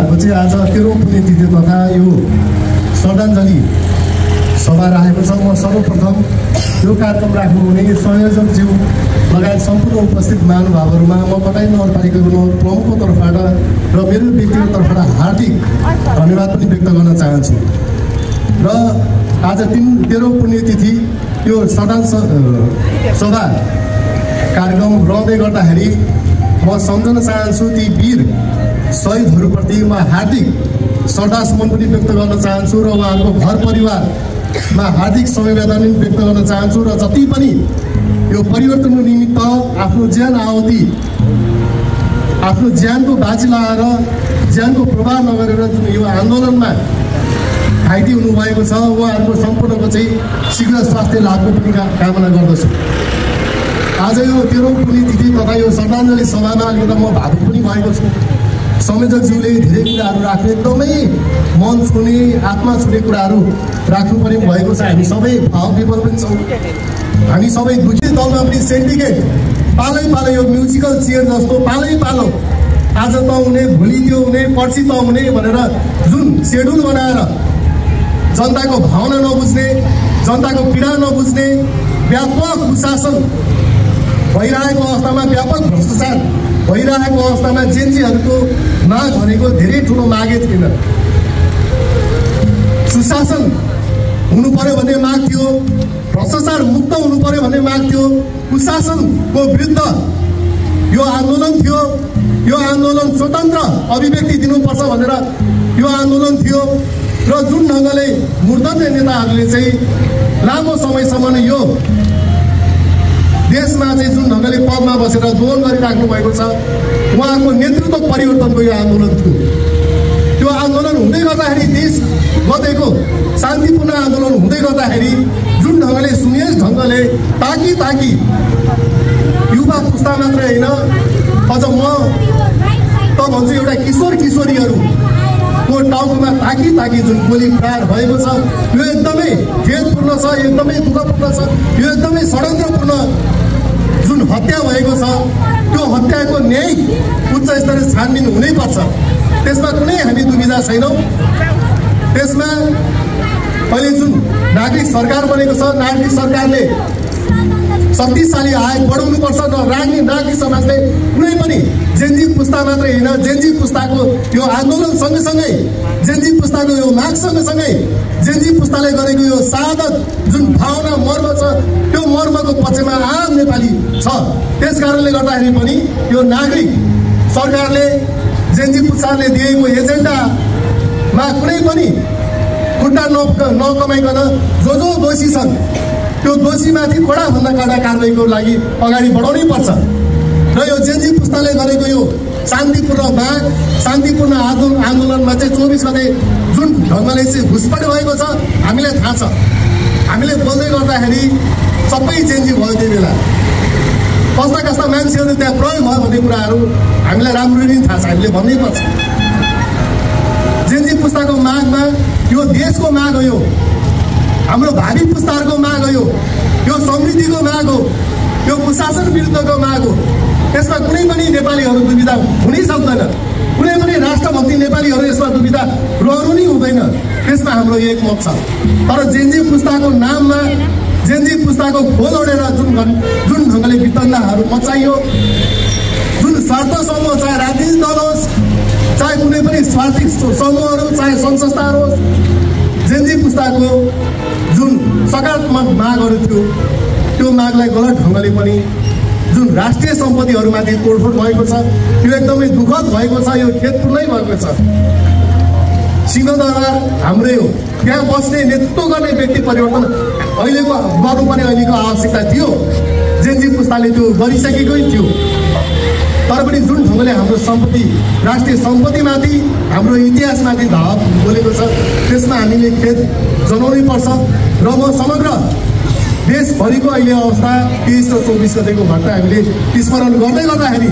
चाहिँ आज 13औं पुण्यतिथि तथा यो श्रद्धाञ्जली सभा राखेको छ। म सर्वप्रथम यो कार्यक्रम राख्नुहुने संयोजकज्यू लगायत सम्पूर्ण उपस्थित महानुभावहरूमा म कटाई नगरपालिकाको प्रमुखको तर्फबाट र मेरो व्यक्तिगत तर्फबाट हार्दिक धन्यवाद पनि व्यक्त गर्न चाहन्छु। र आज 13औं पुण्यतिथि यो श्रद्धाञ्जली सभा कार्यक्रम रहँदै गर्दाखेरि म सम्झन चाहन्छु ती वीर शहीदहरूप्रति म हार्दिक श्रद्धासुमन पनि व्यक्त गर्न चाहन्छु र उहाँहरूको घर परिवारमा हार्दिक समवेदना पनि व्यक्त गर्न चाहन्छु। र जति पनि यो परिवर्तनको निमित्त आफ्नो ज्यान आहुति आफ्नो ज्यानको बाजी लगाएर ज्यानको प्रभाव नगरेर जुन यो आन्दोलनमा घाइते हुनुभएको छ उहाँहरूको सम्पूर्णको चाहिँ शीघ्र स्वास्थ्य लाभको पनि कामना गर्दछु। आज यो 13औं पुण्यतिथि तथा यो श्रद्धाञ्जली सभामा अलिकति म भावुक पनि भएको छु। संयोजकज्यूले धेरै कुराहरू राख्ने एकदमै मन छुने आत्मा छुने कुराहरू राख्नुपर्ने भएको छ। हामी सबै भावविभोर पनि छौँ। हामी सबै दुखी दलमा पनि सेन्डिकेट पालै पालो यो म्युजिकल चेयर जस्तो पालै पालो आज त हुने भोलि त्यो हुने पर्सि त हुने भनेर जुन सेड्युल बनाएर जनताको भावना नबुझ्ने जनताको पीडा नबुझ्ने व्यापक कुशासन भइरहेको अवस्थामा व्यापक भ्रष्टाचार भइरहेको अवस्थामा जेनजीहरूको माग भनेको धेरै ठुलो मागै थिएन। सुशासन हुनु पर्यो भन्ने माग थियो, भ्रष्टाचार मुक्त हुनु पर्यो भन्ने माग थियो, कुशासनको विरुद्ध यो आन्दोलन थियो। यो आन्दोलन स्वतन्त्र अभिव्यक्ति दिनुपर्छ भनेर यो आन्दोलन थियो। र जुन ढङ्गले मूर्धन्य नेताहरूले चाहिँ लामो समयसम्म यो देशमा चाहिँ जुन ढङ्गले पदमा बसेर दोहन गरिराख्नु भएको छ उहाँको नेतृत्व परिवर्तनको यो आन्दोलन थियो। त्यो आन्दोलन हुँदै गर्दाखेरि देश बदेको शान्तिपूर्ण आन्दोलन हुँदै गर्दाखेरि जुन ढङ्गले सुनिए ढङ्गले ताकि युवा पुस्ता मात्रै होइन अझ म त भन्छु एउटा किशोरीहरूको टाउकोमा ताकि जुन गोली प्रहार भएको छ यो एकदमै खेदपूर्ण छ, एकदमै दुःखपूर्ण छ। यो एकदमै षड्यन्त्रपूर्ण जुन हत्या भएको छ त्यो हत्याको न्यायिक उच्च स्तरीय छानबिन हुनैपर्छ। त्यसमा कुनै हामी दुविधा छैनौँ। त्यसमा अहिले जुन नागरिक सरकार बनेको छ नागरिक सरकारले शक्तिशाली आयोग बढाउनुपर्छ र नागरिक समाजले कुनै पनि जेनजी पुस्ता मात्रै होइन जेनजी पुस्ताको यो आन्दोलन सँगसँगै जेनजी पुस्ताको यो माग सँगसँगै जेनजी पुस्ताले गरेको यो शहादत जुन भावना मर्म छ त्यो मर्मको पक्षमा आम नेपाली छ। त्यस कारणले गर्दाखेरि पनि यो नागरिक सरकारले जेनजी पुस्ताले दिएको एजेन्डामा कुनै पनि खुट्टा नकमाइकन जो दोषी छन् त्यो दोषीमाथि कडाभन्दा कडा कारवाहीको लागि अगाडि बढाउनै पर्छ। र यो जेनजी पुस्ताले गरेको यो शान्तिपूर्ण माग शान्तिपूर्ण आन्दोलनमा चाहिँ 24 गते जुन ढङ्गले चाहिँ घुसपैठ भएको छ हामीलाई थाहा छ। हामीले बोल्दै गर्दाखेरि सबै जेनजी भयो त्यो बेला कस्ता मान्छेहरू त्यहाँ प्रयोग भयो भन्ने कुराहरू हामीलाई राम्ररी थाहा छ। हामीले भन्नै पर्छ जेनजी पुस्ताको मागमा यो देशको माग हो, हाम्रो भावी पुस्ताहरूको माग हो, यो समृद्धिको माग हो, यो कुशासन विरुद्धको माग हो। त्यसमा कुनै पनि नेपालीहरू दुविधा हुनै सक्दैन। कुनै पनि राष्ट्रभक्ति नेपालीहरू यसमा दुविधा रहनु नै हुँदैन। त्यसमा हाम्रो एक मत छ। तर जेनजी पुस्ताको नाममा जेनजी पुस्ताको खोल ओढेर जुन ढङ्गले वितन्डाहरू मचाइयो जुन स्वार्थ समूह चाहे राजनीतिक दल होस् चाहे कुनै पनि स्वार्थिक समूहहरू चाहे सङ्घ संस्थाहरू होस् जेनजी पुस्ताको जुन सकारात्मक मागहरू थियो त्यो मागलाई गलत ढङ्गले पनि जुन राष्ट्रिय सम्पत्तिहरूमाथि तोडफोड भएको छ यो एकदमै दुःखद भएको छ। यो खेदपूर्णै भएको छ। सिंहदरबार हाम्रै हो, त्यहाँ बस्ने नेतृत्व गर्ने व्यक्ति परिवर्तन अहिलेको गर्नुपर्ने अहिलेको आवश्यकता थियो। जेनजी पुस्ताले त्यो गरिसकेकै थियो। तर पनि जुन ढङ्गले हाम्रो सम्पत्ति राष्ट्रिय सम्पत्तिमाथि हाम्रो इतिहासमाथि धावा बोलेको छ त्यसमा हामीले खेद जनाउनै पर्छ। र म समग्र देशभरिको अहिले अवस्था 23 र 24 गतेको घटना हामीले स्मरण गर्दै गर्दाखेरि